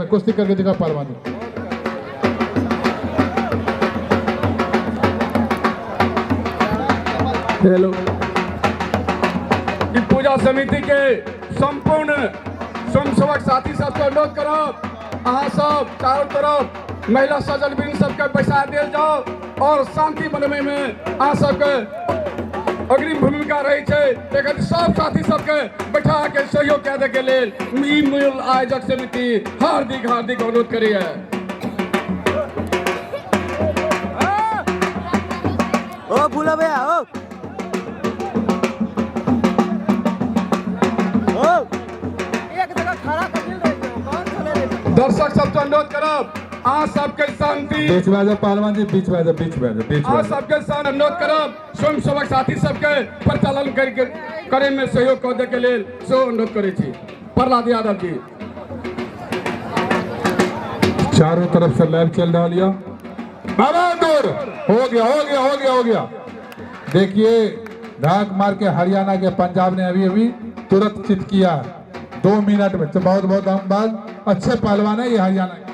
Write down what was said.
कुश्ती करके दिखा पहलवान जी। हेलो, ई पूजा समिति के संपूर्ण स्वयंसेवक साथी सबके अनुरोध करब, अहाँ सब चारों तरफ महिला सजल वृंद सबके बैसा देल जाओ और शांति बनबै में अहाँ सबके अग्रिम भूमिका रहै छै। ताहि खातिर सब साथी सबके बैठा के सहयोग कए दै के लेल ई मूल आयोजक समिति हार्दिक हार्दिक अनुरोध करैए। ओ भूला भैया, ओ ओ एक जगह खड़ा कर दिल रहे थे, कौन चले रहे? दर्शक सबसे अनुरोध करब, अहाँ सबके शांति। बीच में आ जाओ पहलवान जी, बीच में आ जाओ, बीच में आ जाओ, बीच में अहाँ आ जाओ। सबके साथ अनुरोध करब, स्वयं सेवक साथी सबके परिचालन करके करे में सहयोग कऽ दै के लेल सेहो अनुरोध करै छी। प्रहलाद यादव जी। चारों तरफ से लाइव चल रहा है। बाबा दूर हो गया, हो गया, हो गया, हो गया। देखिए धाक मार के हरियाणा के पंजाब ने अभी अभी तुरंत चित किया 2 मिनट में। तो बहुत बहुत धन्यवाद, अच्छे पहलवान है ये हरियाणा के।